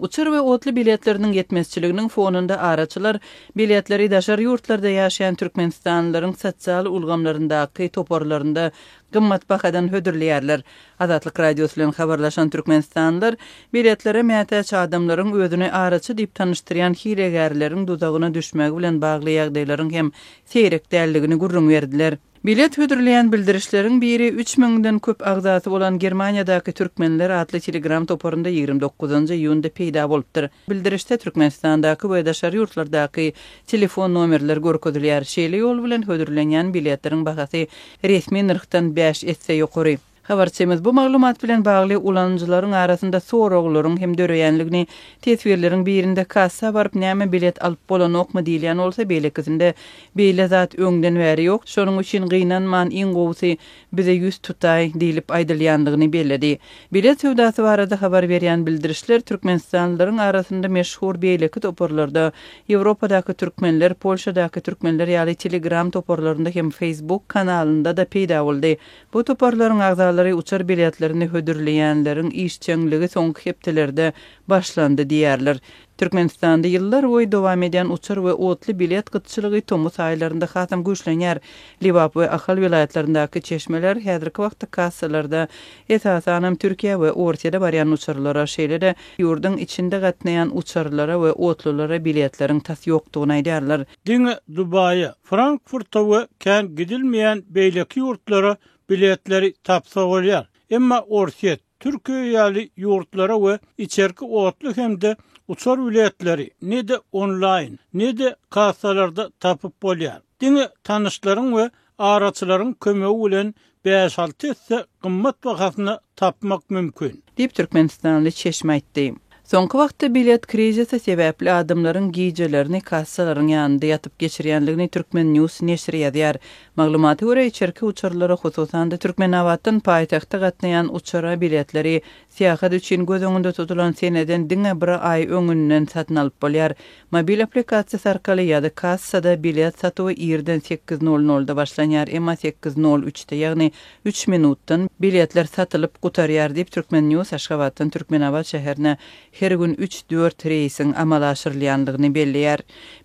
Uçar we otly biletleriniň ýetmezçiliginiň fonunda araçylar biletleri daşary ýurtlarda ýaşaýan türkmenistanlylaryň sosial ulgamlaryndaky toparlarynda gymmat bahadan hödürleýärler. Azatlyk Radiosy bilen habarlaşan türkmenistanlylar biletlere mätäç adamlaryň özüni araçy diýip tanyşdyrýan hilegärleriň duzagyna düşmegi bilen bagly ýagdaýlaryň hem seýrek däldigini gürrüň berdiler. Bilet hödürleýän bildirişleriň biri üç müňden köp agzasy bolan Germaniýadaky türkmenler atly Telegram toparynda 29 iýunda peýda bolupdyr. Bildirişde Türkmenistandaky we daşary ýurtlardaky telefon nomerler görkezilýär. Şeýle ýol bilen hödürlenýän biletleriň bahasy resmi nyrhdan bäş esse ýokary. Habarçymyz bu maglumat bilen bagly ulanyjylaryň arasynda soraglaryň hem döreýänligini, teswirleriň birinde kassa baryp näme bilet alyp bolanokmy diýilýän bolsa, beýlekisinde beýle zat öňden bäri ýok, şonuň üçin gynanman iň gowusy bize ýüz tutaý diýlip aýdylýandygyny belledi. Bilet söwdasy barada habar berýän bildirişler türkmenistanlylaryň arasynda meşhur beýleki toparlarda, Ýewropadaky türkmenler, Polşadaky türkmenler ýaly Telegram toparlarynda hem Facebook kanalynda-da peýda boldy. Bu toparlaryň agzalary uçar biletlerini hödürleýänleriň işjeňligi soňky hepdelerde başlandy diýýärler. Türkmenistanda ýyllar boýy dowam edýän uçar we otly bilet gytçylygy tomus aýlarynda hasam güýçlenýär. Lebap we Ahal welaýatlaryndaky çeşmeler häzirki wagtda kassalarda, esasanam Türkiýä we Orsýede barýan uçarlara, şeýle-de ýurduň içinde gatnaýan uçarlara we otlulara biletleriň tas ýokdugyny aýdýarlar. Diňe Dubaýa, Frankfurta we kän gidilmeýän beýleki ýurtlara biletleri tapsa bolýar. Emma Orsýet, Türkiýe ýaly ýurtlara we içerki otly hem-de uçar biletleri ne-de onlaýn, ne-de kassalarda tapyp bolýar. Diňe tanyşlaryň we araçylaryň kömegi bilen bäş-alty esse gymmat bahasyna tapmak mümkin. Diýip, türkmenistanly çeşme aýtdy. Soňky wagtda bilet krizisi sebäpli adamlaryň gijelerini kassalaryň ýanynda ýatyp geçirýändigini Turkmen News neşiri ýazýar. Maglumata görä, içerki uçarlara, hususan-da, Türkmenabatdan paýtagta gatnaýan uçara biletleri syýahat üçin göz öňünde tutulan seneden diňe bir aý öňünden satyn alyp bolýar. Mobil applikasiýasy arkaly ýa-da kassada bilet satuwy irden sekiz nol nolda başlanýar, emma sekiz nol üçde, ýagny üç minutdan biletler satylyp gutarýar diýip, Turkmen. News Aşgabatdan Türkmenabat şäherine her gün üç-dört reýsiň amala aşyrylýandygyny belleýär.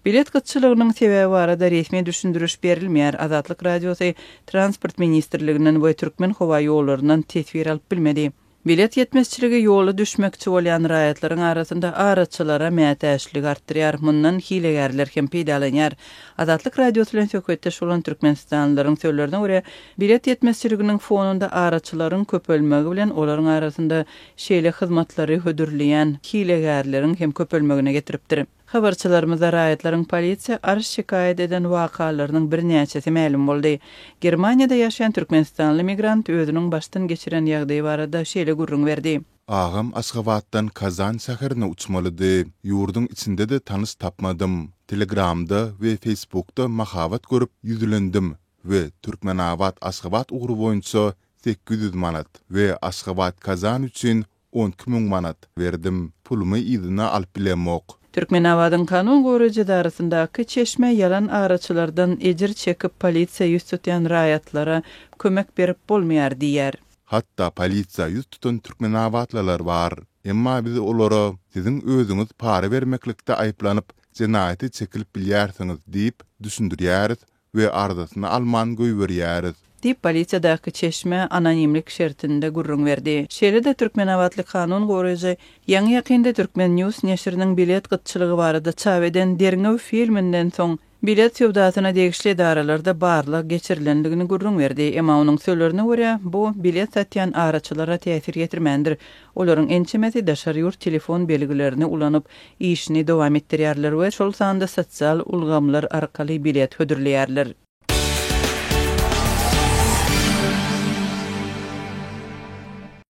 Bilet gytçylygynyň sebäbi barada resmi düşündiriş berilmeýär. Azatlyk Radiosy Transport ministrliginden we Türkmenhowaýollaryndan teswir alyp bilmedi. Bilet ýetmezçiligi ýola düşmekçi bolýan raýatlaryň arasynda araçylara mätäçligi artdyrýar, mundan hilegärler hem peýdalanýar. Azatlyk Radiosy bilen söhbetdeş bolan türkmenistanlylaryň sözlerine görä, bilet ýetmezçiliginiň fonunda araçylaryň köpelmegi bilen olaryň arasynda şeýle hyzmatlary hödürleýän hilegärleriň hem köpelmegine getiripdir. Habarçylarymyza raýatlaryň polisiýa arz-şikaýat eden wakalarynyň birnäçesi mälim boldy. Germaniýada ýaşaýan türkmenistanly migrant özüniň başdan geçiren ýagdaýy barada şeýle gürrüň berdi. Agam Aşgabatdan Kazan şäherine uçmalydy. Ýurduň içinde-de tanyş tapmadym. Telegramda we Facebookda mahabat görüp ýüzlendim we Türkmenabat-Aşgabat ugry boýunça 800 manat we Aşgabat-Kazan üçin 12 000 manat berdim. Pulumy yzyna alyp bilemok. Türkmenabadyň kanun goraýjy edarasyndaky çeşme ýalan araçylardan ejir çekip polisiýa ýüz tutýan raýatlara kömek berip bolmaýar diýýär. Hatda polisiýa ýüz tutan türkmenabatlylar bar. Emma biz olara, Siziň özüňiz para bermeklikde aýyplanyp, jenaýata çekilip bilýärsiňiz diýip, düşündirýäris we arzasyny alman goýberýäris. Diýip, polisiýadaky çeşme anonimlik şertinde gürrüň berdi. Şeýle-de türkmenabatly kanun goraýjy ýaňy-ýakynda Turkmen. News neşiriniň bilet gytçylygy barada çap eden derňew filminden soň, bilet söwdasyna degişli edaralarda barlag geçirilendigini gürrüň berdi. Emma onuň sözlerine görä, bu bilet satýan araçylara täsir ýetirmändir. Olaryň ençemesi daşary ýurt telefon belgilerini ulanyp, işini dowam etdirýärler we şol sanda sosial ulgamlar arkaly bilet hödürleýärler.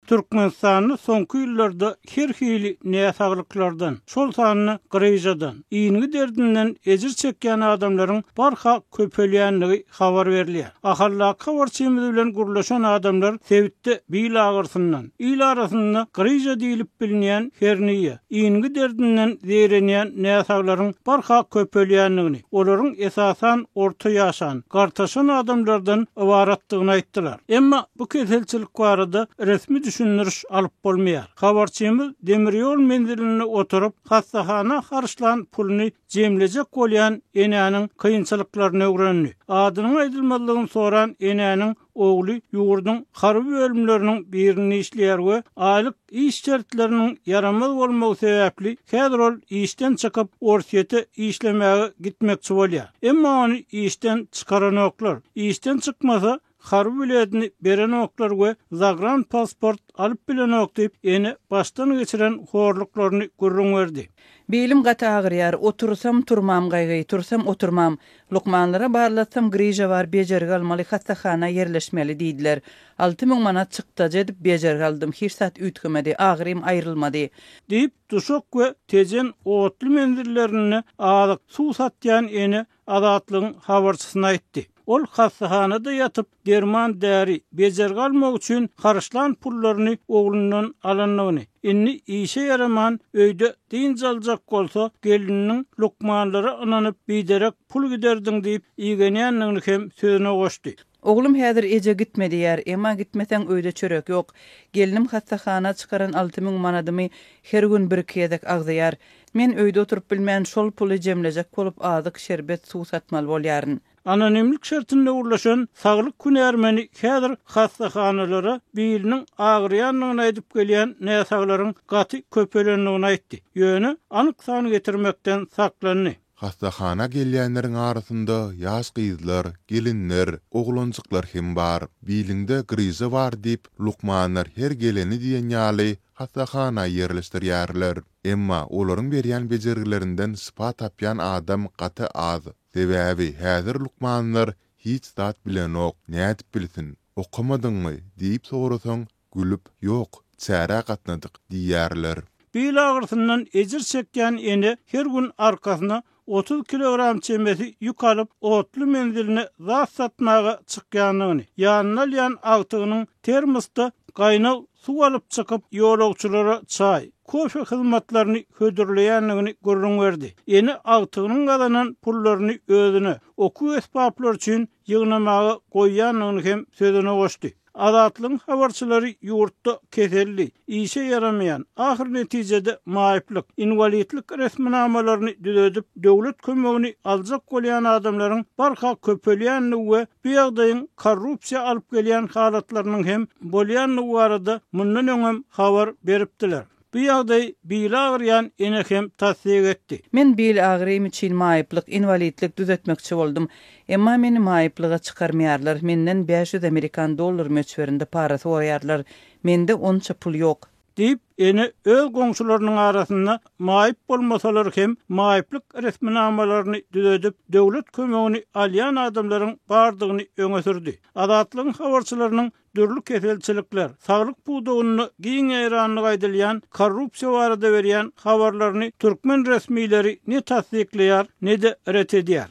Türkmenistanda soňky ýyllarda her hili näsaglyklardan, şol sanda gryžadan, ingi derdinden ejir çekýän adamlaryň barha köpelýändigi habar berilýär. Ahaldaky habarçymyz bilen gürleşen adamlar sebitde bil agyrysyndan, il arasynda gryža diýlip bilinýän herniýa, ingi derdinden zeýrenýän näsaglaryň barha köpelýändigini, olaryň esasan orta ýaşan, gartaşan adamlardan ybaratdygyny aýtdylar. Emma bu keselçilik barada resmi düşünje. düşündiriş alyp bolmaýar. Habarçymyz demir ýol menzilinde oturyp, hassahana harçlan puluny jemlejek bolýan enäniň kynçylyklaryny öwrendi. Adynyň aýdylmazlygyny soran enäniň Ogly ýurduň harby bölümleriniň birinde işleýär we aýlyk iş şertleriniň ýaramaz bolmagy sebäpli häzir ol işden çykyp, Orsýete işlemäge gitmekçi bolýar. Emma ony işden çykaranoklar. Işden çykmasa, harby biletini berenoklar we zagranpasport alyp bilenok diýip, ene başdan geçiren horluklaryny gürrüň berdi. Belim gaty agyrýar, otursam turmam gaýgy, tursam oturmam. Lukmanlara barlatsam griža bar bejergi almaly hassahana ýerleşmeli diýdiler. 6000 manat çykdajy edip bejergi aldym hiç zat üýtgemedi agyrym aýrylmady. Diýip, Duşak we Tejen otly menzillerinde azyk, suw satýan ene Azatlygyň habarçysyna aýtdy. Ol hassahanada ýatyp, derman-däri, bejergi almak üçin harçlan pullaryny oglundan alandygyny, indi işe ýaraman öýde dynç aljak bolsa, gelniniň lukmanlara ynanyp biderek pul giderdiň diýip igenýändigini hem sözüne goşdy. Oglum häzir eje gitme diýýär, emma gitmeseň öýde çörek ýok. Gelnim hassahana çykaran 6000 manadymy her gün bir-iki gezek agzaýar. Men öýde oturyp bilmän şol puly jemlejek bolup azyk, şerbet, suw satmaly bolýaryn. Anonimlik şertinde gürleşen saglyk hünärmeni häzir hassahanalara biliniň agyrýandygyny aýdyp gelýän näsaglaryň gaty köpelendigini aýtdy. Ýöne anyk san getirmekden saklandy. Hassahana gelýänleriň arasynda ýaş gyzlar, gelinler, oglanjyklar hem bar. Biliňde gryža bar diýip, lukmanlar her geleni diýen ýaly hassahana ýerleşdirýärler. Emma olaryň berýän bejergilerinden şypa tapýan adam gaty az. Sebäbi häzir lukmanlar hiç zat bilenok, nädip bilsin? Okamadyňmy? diýip sorasaň, gülüp, Ýok, çärä gatnadyk diýýärler. Bil agyrysyndan ejir çekýän ene her gün arkasyna 30 kilogram çemesi ýük alyp, otly menziline zat satmaga çykýandygyny, ýanyna alýan agtygynyň termosda gaýnag suw alyp çykyp, ýolagçylara çaý, kofe hyzmatlaryny hödürleýändigini gürrüň berdi. Ene agtygynyň gazanan pullaryny özüne, okuw esbaplary üçin ýygnamaga goýýandygyny hem sözüne goşdy. Azatlygyň habarçylary ýurtda keselli, işe ýaramaýan, ahyr netijede maýyplyk, inwalidlik resminamalaryny düzedip, döwlet kömegini aljak bolýan adamlaryň barha köpelýändigi we bu ýagdaýyň korrupsiýa alyp gelýän halatlarynyň hem bolýandygy barada mundan öňem habar beripdiler. Bu ýagdaýy bili agyrýan ene hem tassyk etdi. Men bil agyrym üçin maýyplyk, inwalidlik, düzetmekçi boldum. Emma meni maýyplyga çykarmaýarlar, menden 500 amerikan dollar möçberinde para soraýarlar. Mende onça pul ýok. Diýip, ene öz goňşularynyň arasynda maýyp bolmasalar hem maýyplyk resminamalaryny düzedip, döwlet kömegini alýan adamlaryň bardygyny öňe sürdi. Azatlygyň habarçylarynyň dürli keselçilikler, saglyk pudagynda giň ýaýrandygy aýdylýan korrupsiýa barada berýän habarlaryny türkmen resmileri ne tassyklaýar, ne-de ret edýär.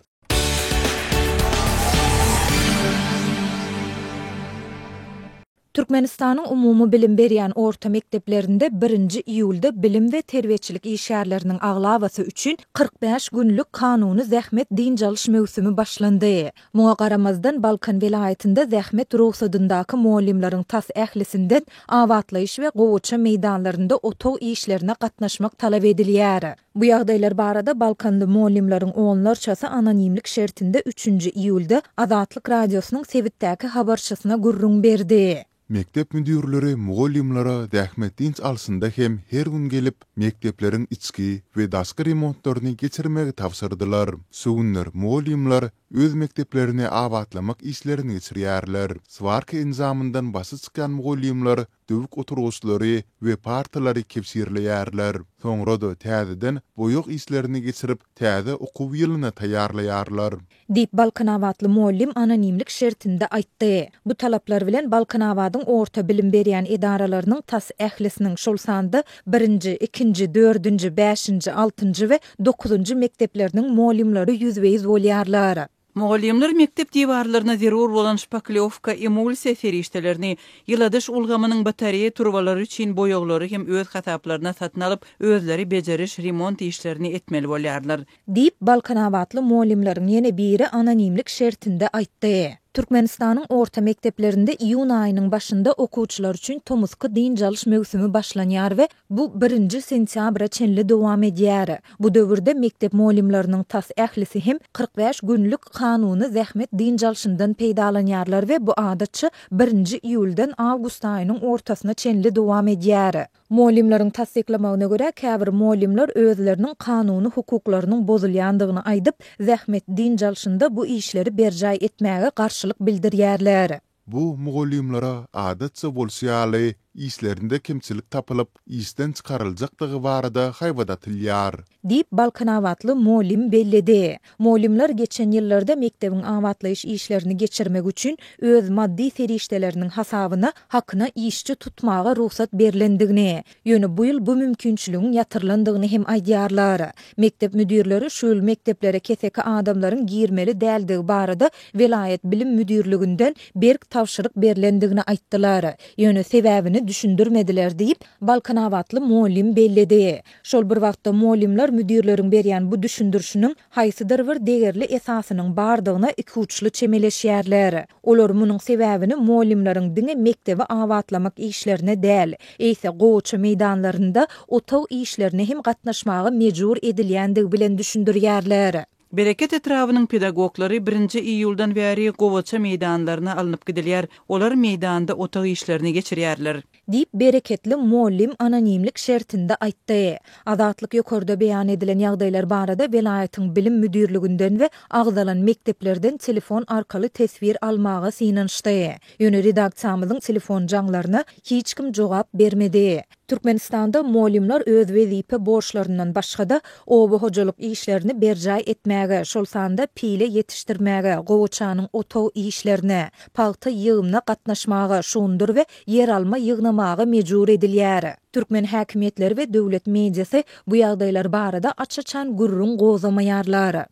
Türkmenistanyň umumybilim berýän orta mekdeplerinde birinji iýulda bilim we terbiýeçilik işgärleriniň aglabasy üçin 45 günlük kanuny zähmet dynç alyş möwsümi başlandy. Muňa garamazdan, Balkan welaýatynda zähmet rugsadyndaky mugallymlaryň tas ählisinden abatlaýyş we gowaça meýdanlarynda otag işlerine gatnaşmak talap edilýär. Bu ýagdaýlar barada balkanly mugallymlaryň onlarçasy anonimlik şertinde üçünji iýulda Azatlyk Radiosynyň sebitdäki habarçysyna gürrüň berdi. Mekdep müdirleri mugallymlara zähmet dynç alşynda hem her gün gelip, mekdepleriň içki we daşky remontlaryny geçirmegi tabşyrdylar. Şu günler mugallymlar öz mekdeplerini abatlamak işlerini geçirýärler. Swarka enjamyndan başy çykýan mugallymlar döwük oturgyçlary we partalary kebşirleýärler. Soňra-da täzeden boýag işlerini geçirip, täze okuw ýylyna taýýarlaýarlar. Diýip, balkanabatly mugallym anonimlik şertinde aýtdy. Bu talaplar bilen Balkanabadyň orta bilim berýän edaralarynyň tas ählisiniň, şol sanda birinji, ikinji, dördünji, bäşinji, altynjy we dokuzynjy mekdepleriniň mugallymlary ýüzbe-ýüz bolýarlar. Mugallymlar mekdep diwarlaryna zerur bolan şpaklýowka, emulsiýa serişdelerini, ýyladyş ulgamynyň batareýa turbalary üçin boýaglary hem öz hasaplaryna satyn alyp, özleri bejeriş, remont işlerini etmeli bolýarlar. Diýip, balkanabatly mugallymlaryň ýene biri anonimlik şertinde aýtdy. Türkmenistanyň orta mekdeplerinde iýun aýynyň başynda okuwçylar üçin tomusky dynç alyş möwsümi başlanýar we bu birinji sentýabra çenli dowam edýär. Bu döwürde mekdep mugallymlarynyň tas ählisi hem 45 günlük kanuny zähmet dynç alşyndan peýdalanýarlar we bu adatça birinji iýuldan awgust aýynyň ortasyna çenli dowam edýär. Mugallymlaryň tassyklamagyna görä, käbir mugallymlar özleriniň kanuny hukuklarynyň bozulýandygyny aýdyp, zähmet dynç alşynda bu işleri berjaý etmäge garşylyk bildirýärler. Bu mugallymlara, adatça bolşy ýaly, işlerinde kemçilik tapylyp, işden çykaryljakdygy barada haýbat atylýar. Diýip, balkanabatly mugallym belledi. Mugallymlar geçen ýyllarda mekdebiň abatlaýyş işlerini geçirmek üçin öz maddy serişdeleriniň hasabyna hakyna işçi tutmaga rugsat berlendigini, ýöne bu ýyl bu mümkinçiligiň ýatyrylandygyny hem aýdýarlar. Mekdep müdirleri şu ýyl mekdeplere keseki adamlaryň girmeli däldigi barada welaýat bilim müdirliginden berk tabşyryk berlendigini aýtdylar. Ýöne sebäbini düşündirmediler diýip, balkanabatly mugallym belledi. Şol bir wagtda mugallymlar müdirleriň berýän bu düşündirişiniň haýsydyr bir degerli esasynyň bardygyna ikuçly çemeleşýärler. Olar munuň sebäbini mugallymlaryň diňe mekdebi abatlamak işlerine däl, eýse gowaça meýdanlarynda otag işlerine hem gatnaşmaga mejbur edilýändigi bilen düşündirýärler. Bereket etrabynyň pedagoglary birinji iýuldan bäri gowaça meýdanlaryna alnyp gidilýär. Olar meýdanda otag işlerini geçirýärler. Diýip, bereketli mugallym anonimlik şertinde aýtdy. Azatlyk ýokarda beýan edilen ýagdaýlar barada welaýatyň bilim müdirliginden we agzalan mekdeplerden telefon arkaly teswir almaga synanyşdy. Ýöne redaksiýamyzyň telefon jaňlaryna hiç kim jogap bermedi. Türkmenistanda mugallymlar öz wezipe borçlaryndan başga-da, oba hojalyk işlerini berjaý etmäge, şol sanda pile ýetişdirmäge, gowaçanyň otag işlerine, pagta ýygymyna gatnaşmaga, şugundyr we ýeralma ýygnamaga mejbur edilýär. Türkmen häkimiýetleri we döwlet mediasy bu ýagdaýlar barada aç-açan gürrüň gozgamaýarlar.